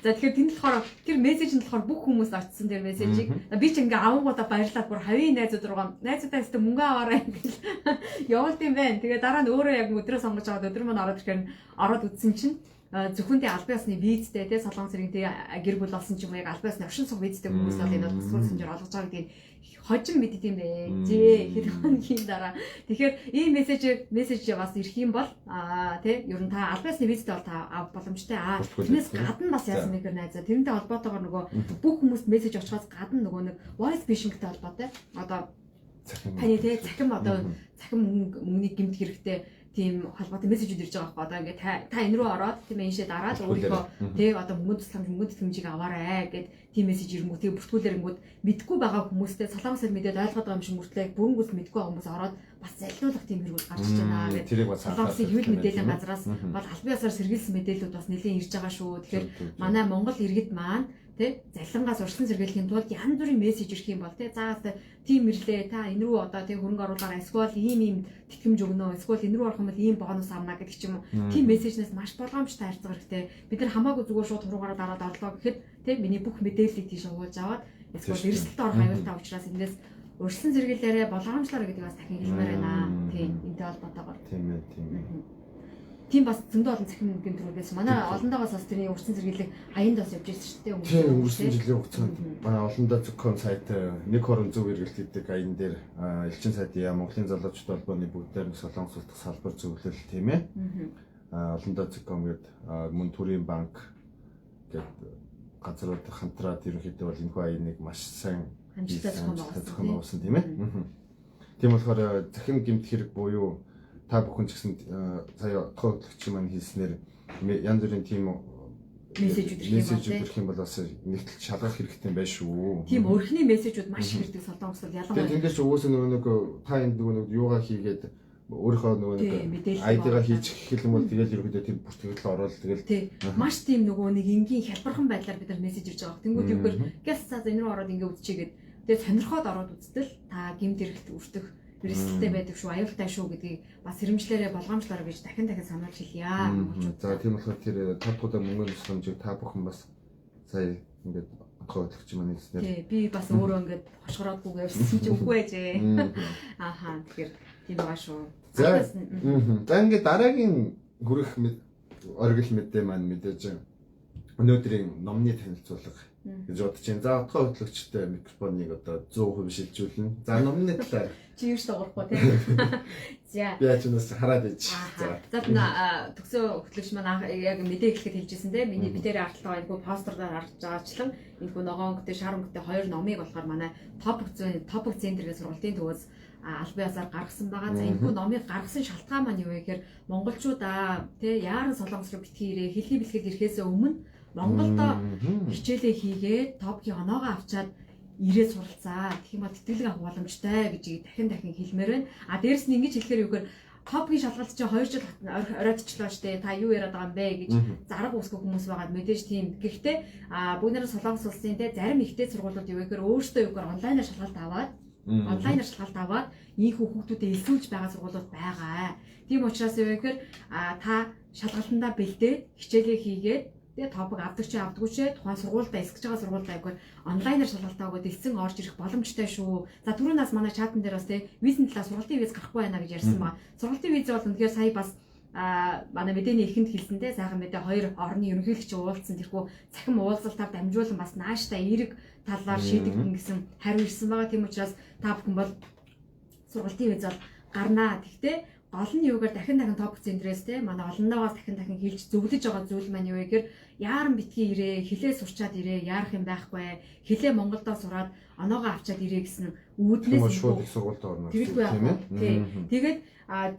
За тэгэхээр тэнд болохоор тэр мессеж нь болохоор бүх хүмүүс очсон тэр мессежийг би ч ингээ авангуудаа баярлаад бүр хавийн найзууд руугаа найзуудаа өстө мөнгө аваарай гэл явуулд юм байна. Тэгээ дараа нь өөрөө яг өдрөө сонгож аваад өдөр маань ороод ирэхээр ороод үзсэн чинь зөвхөн тэ албан ёсны визтэй тэ Солонгос иргэн тэ гэр бүл болсон ч юм уу яг албан ёсны оршин суух визтэй хүмүүс бол энэ бол төсвөр тусламжаар олгож байгаа гэдгийг хожим мэддэг юм бэ. Зээ хэд хоногийн дараа. Тэгэхээр ийм мессеж бас ирэх юм бол тэ ер нь та албан ёсны визтэй бол та авах боломжтой. Тэрнээс гадна бас яасан бэ гэхээр найзаа тэрнтэй холбоотойгоор нөгөө бүх хүмүүст мессеж очихоос гадна нөгөө нэг voice phishing-тэй холбоотой. Одоо таны тэ цахим одоо цахим мөнгөний гэмт хэрэгтэй тийм холбоотой мессежүүд ирж байгаа байхгүй. Одоо ингээд та энэ рүү ороод тийм энэшээ дараад өөрийнхөө тий одоо мөнгө тусламж мөнгө тэтгэмжийг аваарэ гэд тийм мессеж ирэнгүүт тэгээ бүртгүүлэрэнгүүт мэдгүй байгаа хүмүүстэй Солонгос хэл мэдээд ойлгоод байгаа юм шиг мөртлөө бүрэн гүс мэдгүй байгаа хүмүүс ороод бас залилуулах тийм хэрэгүүд гарч иж байна гэд. Солонгосын хэвлэл мэдээллийн газраас бол албан ёсоор сэргийлсэн мэдээллүүд бас нэлээд ирж байгаа шүү. Тэгэхээр манай Монгол иргэд маань тэ залангаас урьдчилан сэргийлэхийн тулд янз бүрийн мессеж ирэх юм бол тэ заа тийм ирлээ та энэ рүү одоо тэ хөрөнгө оруулаарай эсвэл ийм ийм тэтгэмж өгнө эсвэл энэ рүү орох юм бол ийм бонус авна гэдэг ч юм уу тийм мессежнээс маш болгоомжтой харьцах хэрэгтэй. Бид нар хамаагүй зүгээр шууд хуруугаараа дараад орлоо гэхэд тэ миний бүх мэдээллийг тийш угуулж аваад эсвэл эрсдэлд орох аюултай учраас эндээс урьдчилан сэргийлээрээ болгоомжлоорой гэдгийг бас дахин хэлмээр байна. Тийм энтэй холбоотойгоор. Тийм ээ тийм ээ. Тийм бас зөндөө олон цахим гэмтрүүд байсан. Манай олондоогоос бас тэрний урьдчилан сэргийлэх аянд бас явж ирсэн шүү дээ. Тийм өнгөрсөн жилийн хугацаанд манай олондоо зөкон сайт нэг хорон зөв эргэлт гэдэг аян дээр элчин сайдын Монголын залуучууд холбооны бүгд найрамдах Солонгос улс дахь салбар зөвлөл тийм ээ. Олондоо.com гээд мөн төрийн банк гээд газрууд хамтраад ерөнхийдөө бол энэхүү аяныг маш сайн амжилттай зохион байгуулсан тийм ээ. Тийм болохоор захин гэмт хэрэг буюу та бүхэн ч гэсэн сая отгоо хөтлөгч маань хэлснээр янз бүрийн тийм мессежүүд ирэх юм бол бас нэгтэл шалгах хэрэгтэй юм байна шүү. Тийм өрхний мессежүүд маш их ирдэг Солонгос бол ялангуяа. Тэгээд тэндээс угсаа нөгөө нэг та энд нөгөө нэг юугаа хийгээд өөрийнхөө нөгөө нэг ID-га хийчих гэх юм бол тэгэл ерөөдөө тэр бүртгэл ороод тэгэл маш тийм нөгөө нэг энгийн хялбархан байдлаар бид нар мессеж ирж байгаа. Тэнгүүд юугээр гяс цаа энэ рүү ороод ингээ үзчихгээд тэгээд сонирхоод ороод үзтэл та гэмт хэрэгт өртөх эрсдэлтэй байдаг шүү, аюултай шүү гэдгийг бас сэрэмжлээрээ болгоомжлоорой гэж дахин дахин сануулж хэлье. За тийм болохоор тэр 5 дахь удаа мөнгөний тусламжийг та бүхэн бас сая ингээд отгоо хөтлөгч маань хэлснээр. Тий, би бас өөрөө ингээд хошгороодгүй явсан чи үгүй байжээ. Ааха, тэгэхээр тийм байгаа шүү. За. За ингээд дараагийн хүрэх оргил мэдээ маань мэдээж өнөөдрийн номны танилцуулга гэж бодож байна. За отгоо хөтлөгчтэй микрофоныг одоо 100% шилжүүлнэ. За номны талаар чи юу ч дуурахгүй тий. За. Би ачнаас хараад ич. За. За төгсөө хөтлөгч маань яг мэдээ эхлэхэд хэлжсэн те. Миний битэрийн ардталгаа энэхүү постердоор харж байгаачлан энэхүү ногоон өнгөтэй шар өнгөтэй хоёр номыг болохоор манай Топик центрийн сургалтын төвөөс албан ёсоор гаргасан байгаа. За энэхүү номыг гаргасан шалтгаан маань юу вэ гэхээр монголчуудаа тий яаран Солонгос руу битгий ирээ хэлний бэлтгэл ирэхээс өмнө Монголдо хичээлээ хийгээд топикийн оноогоо авчаад ирээд суралцаа. Тэгэх юм бол тэтгэлэг авах боломжтой гэж дахин дахин хэлмээр байна. А дээрэс нь ингэж хэлэхээр юу гэхээр топикийн шалгалт чинь 2 жил оройтчлоо штэ. Та юу яриад байгаа юм бэ гэж зарга үүсгэх хүмүүс байгаад мэдээж тийм. Гэхдээ бүгд нэр Солонгос улсын те зарим ихтэй сургуулиуд юу гэхээр өөрсдөө юу гэхээр онлайнаар шалгалт аваад ийхүү хүүхдүүдэд элсүүлж байгаа сургуулиуд байгаа. Тийм учраас юу гэхээр та шалгалтандаа бэлдээд хичээлээ хийгээд тэгээ топик авдаг чи авдаггүй ч тухайн сургуульдаа эсгэж байгаа сургуульдаа айгүй онлайнаар шалгалтаа өгөөд элсэн орж ирэх боломжтой шүү. За түрүү нас манай чатан дээр бас те визэн талаа сургалтын виз гарахгүй байна гэж ярьсан ба. Сургалтын виз бол үнэхээр сая бас манай мэдээний эхэнд хэлсэн те сайхан мэдээ хоёр орны ерөнхийлөгч уулзсан тэрхүү цахим уулзалтаар дамжуулан бас нааштай эерэг талаар шийдэгдэн гэсэн хариу ирсэн байгаа. Тийм учраас та бүхэн бол сургалтын виз бол гарнаа. Тэгтээ гол нь юугаар дахин дахин топик центрээс те манай олонноогоос дахин дахин хэлж зөвлөж байгаа зүйл маань юу вэ гэхээр яаран битгий ирээ, хилээ сурчаад ирээ, яарах юм байхгүй, хилээ Монголдоо сураад оноогоо авчаад ирээ гэсэн үүднээс шууд их сургуульд орно тийм ээ. Тэгээд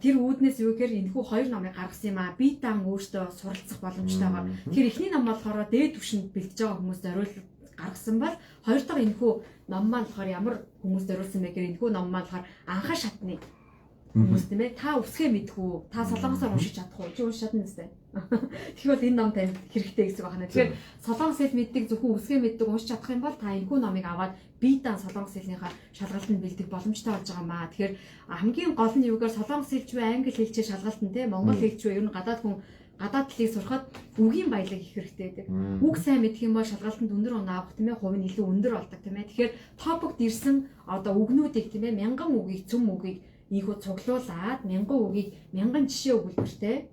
тэр үүднээс юу гэхээр энэхүү хоёр номыг гаргасан юм аа. Би таан өөртөө суралцах боломжтой байгаа. Тэгэхээр эхний ном болохоор дээд түвшинд бэлтэж байгаа хүмүүс зориулж гаргасан бол хоёр дахь энэхүү ном маань болохоор ямар хүмүүс зориулсан бэ гэхээр энэхүү ном маань болохоор анхаа шатны хүмүүс тийм ээ. Та үсгээ мэдхүү, та солонгосоор уншиж чадах уу? Чи уншиж чадна үстэй. Тэгэхээр бол энэ ном танд хэрэгтэй гэсэн үг байна. Тэгэхээр солонгос хэл мэддэг, зөвхөн үсгээ мэддэг, уншиж чадах юм бол та энэхүү номыг аваад бие даан солонгос хэлнийхаа шалгалтанд бэлдэх боломжтой болж байгаа маа. Тэгэхээр хамгийн гол нь юугаар солонгос хэлч вэ, англи хэлч шалгалт нь тийм монгол хэлч вэ, ер нь гадаад хүн гадаад талыг сурахад үгийн баялаг их хэрэгтэй гэдэг. Үг сайн мэдэх юм бол шалгалтанд өндөр оноо авах тийм ээ, хувь нь илүү өндөр болдог тийм ээ. Тэгэхээр топикт ирсэн одоо үгнүүдийг тийм ээ, мянган үгийг, цөм үгийг ийхүү цуглуулад мянган үгийг мянган жишээ өгүүлбэртэй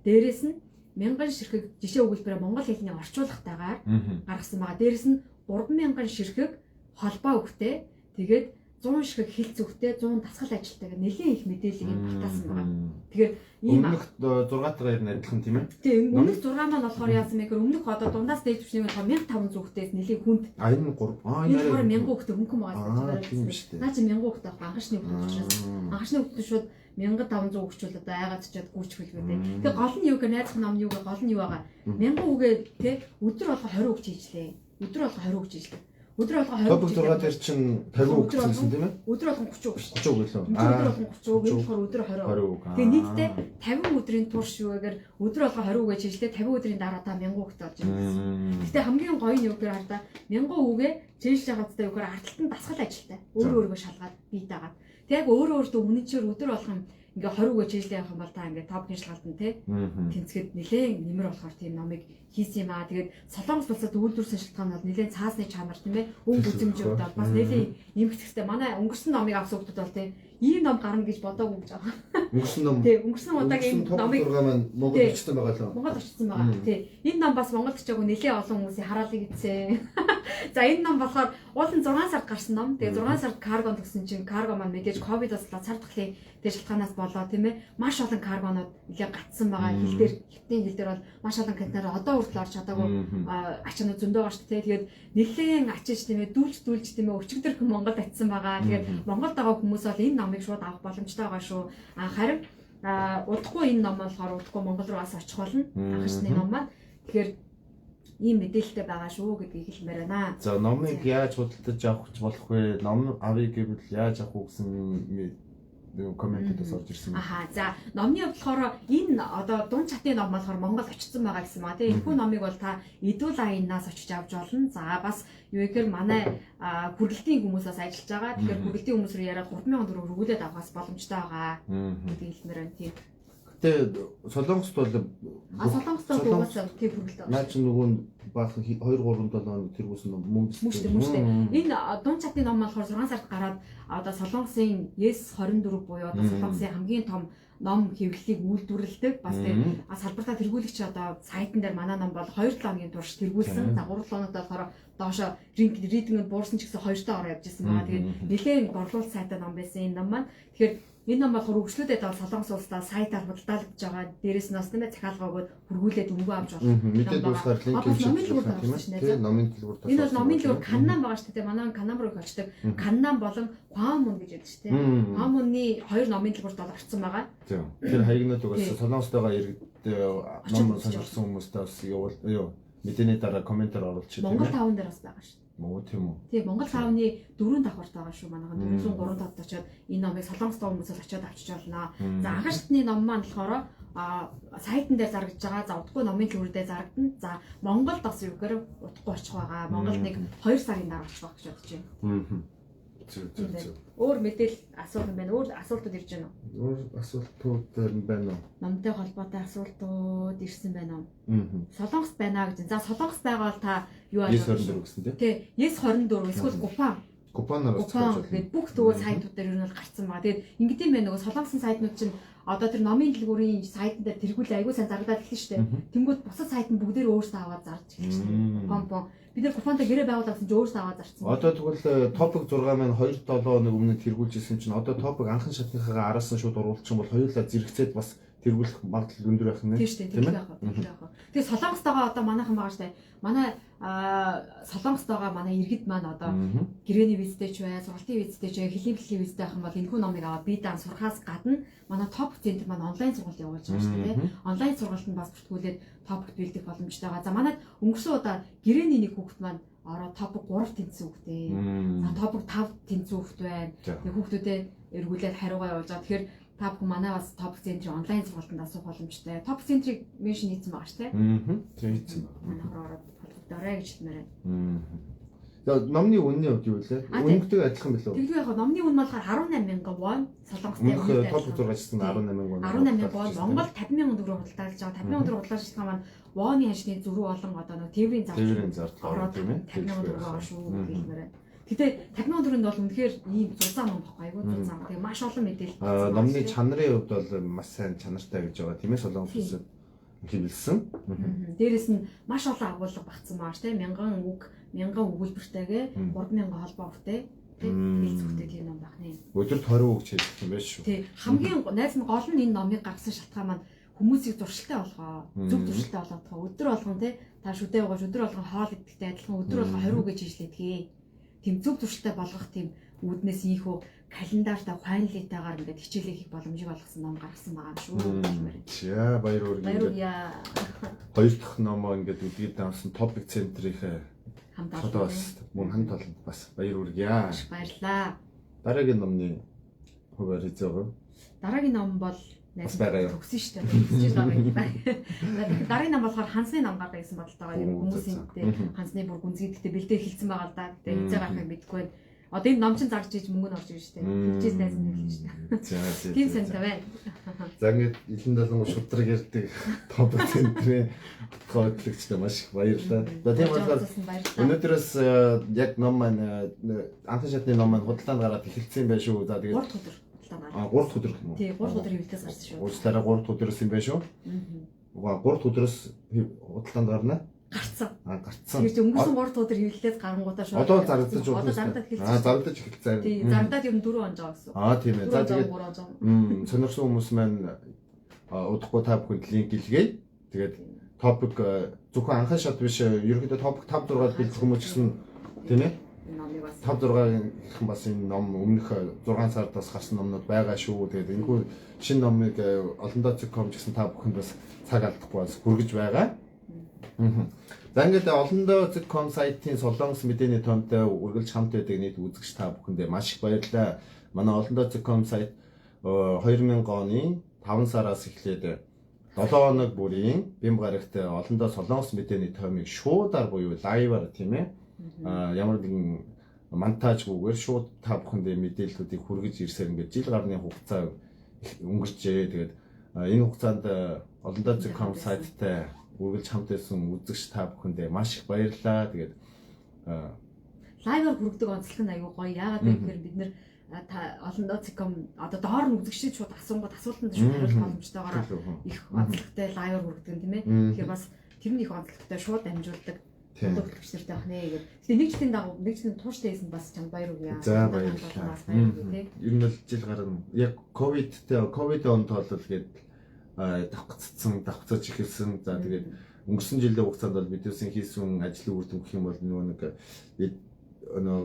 дээрээс нь мянган ширхэг жишээ өгүүлбэрээ монгол хэлний орчуулгатайгаар гаргасан байгаа. Дээрээс нь 3000 ширхэг холбоо өгтэй. Тэгээд 100 ширхэг хэл зүгтэй 100 дасгал ажилтайгаар нэлээд их мэдээллийг багтаасан байгаа. Тэгэхээр ийм өмнөх 6-тайгаа ер нь адилхан тийм ээ. Тийм, өмнөх 6 маань болохоор яасан бэ гэхээр өмнөх одоо дундаас дээд түвшний болохоор 1500 хүүхдээс нэлээд хүнд. А энэ 3. Аа энэ болохоор 1000 хүүхдээ хөнгөн байгаа. Тийм шүү дээ. Наа чи 1000 хүүхдээ авах анхны хүүхдүүд учраас анхны хүүхдүүд шууд 1500 хүүхчүүл одоо айгаад чичээд гүйчих хэлбэ дээ. Тэгээ гол нь юу гэхээр найзах ном юу гэх гол нь юу байгаа. 1000 үгээ те өдөр болго 20 үг чийжлээ. Өдөр болго 20 үг чийжлээ. Өдөр болго 20. Топик 6 дээр чинь 50 үг гэсэн тийм ээ? Өдөр болгон 30 үг шүү. 30 үг лөө. Өдөр болгон 30 үг, энэ болохоор өдөр 20 үг. Тэгээ нийтдээ 50 өдрийн турш юу гэхээр өдөр болго 20 үгээ чийжлээ 50 өдрийн дараа та 1000 үгтэй болж байна гэсэн. Гэтэ хамгийн гоё нь юу гэхээр хардаа 1000 үгээ чийжлж байгаа зү юу гэхээр ардталт нь дасгал ажилтай. Өөрөө өөрийгөө шалгаад бие дагаад. Тэг яг өөрөө өөртөө үнэнчээр өдөр болгон ингээ 20 үгээ чийжлээ явах юм бол та ингээ топикийн шалгалтанд те тэнцгээд нэлээд нэмэр болохоор тийм номыг хийсэн юм аа. Тэгээд Солонгос улсад үйлдвэрсэн шалтгаан бол нэлээд цаасны чанар тийм ээ. Өнгө үзэмжүүд бол бас нэлээд нэмэгдэхтэй. Манай өнгөрсөн номыг авсан хүмүүс бол тийм Ийм ном гарна гэж бодоогүй гэж байгаа. Өнгөрсөн ном. Тий, өнгөрсөн удаагийн номыг 6 маань Монгол очсон байгаа лөө. Монгол очсон байгаа. Тий. Энэ ном бас Монголд очиагүй нэлээд олон хүмүүсийн хараалыг идсэн. За энэ ном болохоор уул нь 6 сард гарсан ном. Тэгээ 6 сард карго төгсөн чинь карго маань мэдээж ковидос болоод цар тахлын тэгээ шалтгаанаас болоо тийм ээ. Маш олон каргонууд нэлээд гацсан байгаа. Хил дээр, хятадын хил дээр бол маш олон контейнер одоо хүртэл орж чадаагүй ачаанууд зөндөө байгаа шүү дээ. Тэгээд нэлээд ачиж тийм ээ дүүлж тийм ээ өчигдөр Монголд очисон байгаа. Тэгээд Монголд байгаа хүмүүс бол энэ номыг шууд авах боломжтой байгаа шүү. А харин удахгүй энэ ном болохоор удахгүй Монгол руу бас очих болно. Анх шатны ном маань. Тэгэхээр ийм мэдээлэлтэй байгаа шүү гэдгийг хэлмээр байна. За номыг яаж худалдаж авах болох вэ? Ном авъя гэвэл яаж авах уу гэсэн комментээс орж ирсэн. Аха. За номны хувьд болохоор энэ одоо дунд чатын ном болохоор Монгол очсон байгаа гэсэн маа. Тэгээ энэхүү номыг бол та Edulines-аас очиж авч болно. За бас юу гэхээр манай хүргэлтийн хүмүүс бас ажиллаж байгаа. Тэгэхээр хүргэлтийн хүмүүс рүү яриад 3000 төгрөг өргүүлээд авахаас боломжтой байгаа гэдгийг хэлмээр байна. Тийм. Гэтэ Солонгост бол Солонгост бол угаасаа тийм хүргэлт байгаа. Наа чи нөгөө баахан 2 3 7 хоног тэргүүлсэн мөн биз дээ. Мөн шүү дээ. Энэ дунд чатын ном болохоор 6 сард гараад одоо Солонгосын S24 буюу одоо Солонгосын хамгийн том ном хэвлэлийг үйлдвэрлэдэг. Бас тийм салбартаа тэргүүлэгч одоо сайтан дээр манай ном бол 2-7 хоногийн турш тэргүүлсэн. За 3-7 хоногт болохоор доошо рейтинг нь буурсан ч гэсэн 2-тоо ороо явж ирсэн байгаа. Тэгээд нэлээд борлуулалт сайтай ном байсан энэ ном маань. Тэгэхээр энэ ном болохоор үргэлжлүүлээд бол Солонгос улсдаа сайтаар худалдаалагдж байгаа. Дээрээс нь бас тийм ээ захиалга өгөөд хүргүүлээд өнгөө авч болох. Мэдээд дуусгаар линк номын дэлгүүр тийм ээ. Номын дэлгүүр. Энэ бол номын дэлгүүр Каннам байгаа шүү дээ. Манай Каннам руу их очдог. Каннам болон Хвамун гэж ярьдаг шүү дээ. Хвамунны хоёр номын дэлгүүрт бол орцсон байгаа. Тийм. Тэр хаягнууд угаасаа Солонгост байгаа иргэд ном сонирхсан хүмүүстээ бас явуул юу мэдээний дараа комментээр оруулчих тийм ээ. Монгол 5 дээр бас байгаа шүү. Мөө тийм үү. Тийм Монгол 5-ны 4 давхарт байгаа шүү манайхан 403 тавд очиод энэ номыг Солонгос хүмүүс л очиод авчиж болно. За анхан шатны ном маань болохоор сайтан дээр зарагдж байгаа. За удахгүй номын дэлгүүрдээ зарагдана. За Монголд бас юу гэхээр удахгүй очих байгаа. Монголд нэг 2 сарын дараа очих байх гэж бодож байна. Зөв зөв зөв. Өөр мэдээлэл асуулт юм байна. Өөр асуултууд ирж байна уу? Өөр асуултууд байна уу? Номтой холбоотой асуултууд ирсэн байна уу? Солонгост байна гэж. За Солонгост байгаа бол та юу ааж S24 гэсэн тийм. Тий, S24 эсвэл Гупан. Гупанаар бас захиалж байна. Тэгээд бүх нөгөө сайтууд дээр ер нь бол гарцсан байгаа. Тэгээд ингэдэм байх нөгөө Солонгосын сайтнууд чинь одоо тэр номын дэлгүүрийн сайтн дээр тэргүүл аягүй сайн зарлаад эхэлнэ шүү дээ. Тэнгүүд бусад сайт нь бүгдээр өөрсдөө аваад зарж эхэлж шүү дээ. Гупан бид нар Гупантай гэрээ байгуулсан чинь өөрсдөө аваад зарцсан. Одоо тэгвэл топик 6 маань 2 7 хоног өмнө тэргүүлж ирсэн чинь одоо топик анхан шатныхаа араас нь шууд оруулчих юм бол хоёулаа зэрэгцээд бас тэргүүлэх магадлал өндөр байх нэ. Тийм шүү дээ. Тийм байх. Тэгээ Солонгостойгоо одоо манайхан байгаа шүү дээ. Манай Солонгостойгоо манай иргэд маань одоо гэрээний визтэй ч бай, сургалтын визтэй ч бай, хөлийн бэлтлийн визтэй байх юм бол энэхүү номыг аваад бие даан сурахаас гадна манай топ центр маань онлайн сургалт явуулж байгаа шүү дээ. Онлайн сургалтанд бас бүртгүүлээд топт бэлдэх боломжтой байгаа. За манайд өнгөрсөн удаа гэрээний нэг хүүхэд маань ороо топ 3 тэнцсэн хүүхдээ. За топ 5 тэнцсэн хүүхэд байна. Тэгээ хүүхдүүдэд эргүүлээд хариугаа явуулж байгаа. Тэгэхээр та бүхэн манай бас топ центрийн онлайн сургалтанд асуух боломжтой. Топ центрийг меншн хийсэн байгаа шүү дээ. Тийм хийсэн байна. Манайхаар ороод холбогдоорой гэж хэлмээр байна. За номны үнний хувьд юу вэ? Үнэтэй адилхан билүү? Тэгвэл яг номны үн болохоор 18,000 вон, Солонгостой үнэтэй топ 6 гэсэн 18,000 вон. 18,000 вон, Монгол 50,000 төгрөг худалдаалж байгаа. 50,000 төгрөг худалдаалж байгаа маань воны ханшны зөрүү болон одоо нэг тээврийн зардал ороод тийм ээ. 50,000 төгрөг байгаа шүү хэлмээр байна. Гэтэ 50,000 төгрөнд бол үнэхээр ийм зузаан ном баггүй айгүй зузаан. Тэгээ маш олон мэдээлэл. Номны чанарын хувьд бол маш сайн чанартай гэж байгаа тийм ээ Солонгос улсад хэвлэсэн. Дээрээс нь маш олон агуулга багтсан байгаа шүү дээ. 1000 үг, 1000 өгүүлбэртэйгээ 3000 холбоо үгтэй тийм хэлцүүхтэй тийм ном байх нэ. Өдөрт 20 үг чийдэх юм байна шүү. Тий. Хамгийн найз нь гол нь энэ номыг гаргасан шалтгаан маань хүмүүсийг зуршилтай болгоо. Зөв зуршилтай болгоодох. Өдөр болгон тий та шүдэ уугаж өдөр болгон хоол идэхтэй адилхан өдөр болгон 20 үгээ чийжлээдгээ. Тийм зөв зуршилтай болгох тийм үүднээс ийхүү календартай хуанлитайгаар ингээд хичээлээ хийх боломжийг олгосон ном гаргасан байгаа юм шүү. За баяр хүргэе. Баяр хүргэе. Хоёр дахь номоо ингээд үдгээд давсан топик центрийнхээ хамт олон бас мөн хамт олонд бас баяр хүргэе. Маш баярлаа. Дараагийн номны хуваар хийж байгаа. Дараагийн ном бол бас байгаа юу? Төгсөн шүү дээ. Төгсөж байгаа юм байна. Дараагийн ном болохоор хансны ном гаргая гэсэн бодолтой байгаа. Хүмүүсийн хансны бүр гүнзгий гэхдээ бэлдээ эхэлсэн байгаа л да. Гэтэ хэзээ гарахыг мэдэхгүй байна. Одоо энэ ном чинь зарж иж мөнгө нь орж ирж штэ. Тэгжээс найз нь хэлнэ штэ. За. Тийм сантай байна. За ингээд илэн далан шудраг ярьдаг топ центрийн утгаа хөтлөгчдөө маш их баярлалаа. За тийм болохоор өнөөдрөөс яг ном маань анхан шатны ном маань худалдаанд гараад эхэлсэн байх шүү. За тэгээд 3 дахь өдөр. худалдаанд А 3 дахь өдөр гэх юм уу? Тий, 3 дахь өдөр хэвлэлтээс гарсан шүү. Уучлаарай 3 дахь өдрөөс юм байна шүү. Аа 3 дахь өдрөөс худалдаанд гарна. Гарцсан. Аа гарцсан. Тэр чинь өнгөрсөн 3 дахь өдөр хэвлэлтээс гарангуудаа шууд. Одоо зардаж болно. Одоо зардаад эхэлсэн. Аа зардаж эхэлсэн. Тий, зардаад ер нь 4 он жоо гэсэн. Аа тийм ээ. За тэгээд сонирхсан хүмүүс маань удахгүй та бүхэнд линк илгээе. Тэгээд топик зөвхөн анхан шат биш, ерөнхийдөө топик 5 6-ад бэлдэх хүмүүс гэсэн тийм ээ. Номыг бас 5 6-ийн бас энэ ном өмнөх 6 сард бас гарсан номнууд байгаа шүү. Тэгээд энэхүү шинэ номыг олондоо.com гэсэн та бүхэнд бас цаг алдахгүй бас хүргэж байгаа. За ингээд олондоо.com сайтын Солонгос мэдээний томтой үргэлж хамт байдаг нийт үзэгч та бүхэндээ маш их баярлалаа. Манай олондоо.com сайт 2000 оны 5 сараас эхлээд 7 хоног бүрийн бямба гарагт олондоо Солонгос мэдээний томыг шуудаар буюу live аар, тийм ээ, ямар нэгэн монтажгүйгээр шууд та бүхэндээ мэдээллүүдийг хүргэж ирсээр ингээд жил гарны хугацаа өнгөрчээ. Тэгээд энэ хугацаанд олондоо.com сайттай үргэлж хамт байсан үзэгч та бүхэндээ маш их баярлалаа. Тэгээд live аар хүргэдэг онцлог нь аюу гоё. Яагаад вэ гэхээр бид нэр та олондоо.com одоо доор нь үзэгчид шууд асуунгууд асуултанд шууд хариулах боломжтойгоор их онцлогтой live аар хүргэдэг юм, тийм ээ. Тэгэхээр бас тэр нь их онцлогтой, шууд дамжуулдаг хөтлөгч нартай байх нэ гэдэг. Тэгээ нэг жилийн дагуу нэг жилийн тууштай хийсэн бас чамд баяр өгье. За баярлалаа. Ер нь бол жил гарна. Яг ковидтэй ковид онд бол гээд давхцсан, давхцаж эхэлсэн. За тэгээд өнгөрсөн жилийн хугацаанд бол биднээсийн хийсэн ажлын үр дүн гэх юм бол нөгөө нэг нөө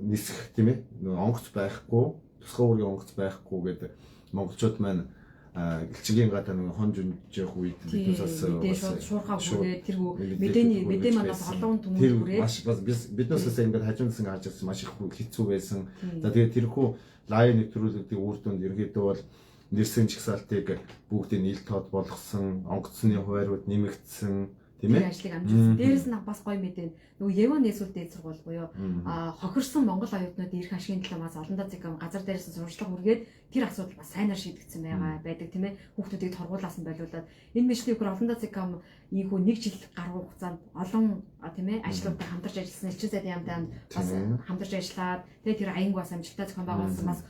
нисэх, тийм ээ, нөгөө онгоц байхгүй, тусгай үүргийн онгоц байхгүй гэдэг монголчууд маань элчигийн гадаа нэг хон жүнжих үед биднээс бас шуурхаа хүргээд тэр мэдээний мэдээ маань бас олон түмэнд хүрээд маш бас биднээс бас ингээд хажуунаас ингээд харж ирсэн маш их хэцүү байсан. За тэгээд тэрхүү live нэвтрүүлэгдийн үр дүнд ерөнхийдөө бол нэрсэн жагсаалтыг бүгдийг нийл тод болгосон, онгоцны хуваарьуд нэмэгдсэн, тийм ээ. Ажлыг амжуулсан. Дээрээс нь бас гоё мэдээ. Нөгөө Яван нийсүүл дээд сургууль буюу хохирсон монгол оюутнууд ирэх ашигын төлөө бас олондоо.com газар дээрээс сурчлага хүргээд тэр асуудал бас сайнаар шийдэгдсэн байгаа байдаг, тийм ээ. Хүүхдүүдийг торгуулаас нь болиулаад энэ мэдлэг нөхөр олондоо.com ийхүү нэг жил гаруй хугацаанд олон, тийм ээ, ажлуудтай хамтарч ажилласан, элчин сайдын яамтай бас хамтарч ажиллаад тэгээд тэр аянг бас амжилттай зохион байгуулсан бас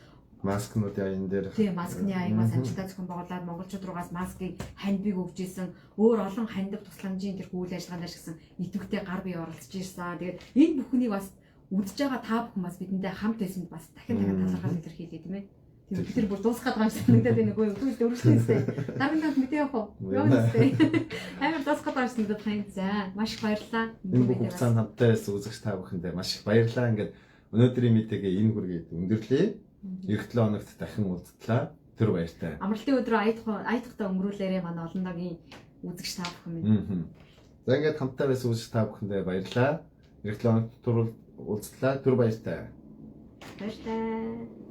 маскнуудын аян дээр тийм маскны аян бас амжилттай зохион байгуулад монголчууд руугаас маскыг хандбыг өгж исэн, өөр олон хандив тусламжийн тэр үйл ажиллагаанд ашигласан идэвхтэй гар бие оролцож ирсэн. Тэгээд энэ бүхнийг бас үзэж байгаа та бүхэн бас бидэнтэй хамт байсанд бас дахин дахин талархал илэрхийлье, тийм ээ. Тийм бид тэр бүр дуусах гээд байгаа юм шиг санагдаад байна. Үгүй юу, дөрвөлжлээ. Дараагийн танд мэдээ явах уу? Юу нэстэй. Амар дуусах гээд байгаа юм шиг санагдаад байна. За маш их баярлалаа. Энэ бүх хугацаанд хамттай байсан үзэгч та бүхэндээ маш их баярлалаа. Ингээд өнөөдрийн мэдээгээ энэ хүргээд өндөрлөе. Эх 7 хоногт дахин уулзлаа. Тэр баяртай. Амралтын өдрөө аятхтай өнгөрүүлээрэй манай олондоогийн үзэгч та бүхэн минь. За ингээд хамттай байсан үзэгч та бүхэндээ баярлалаа. Эх 7 хоногт уулзлаа. Тэр баяртай. Баяртай.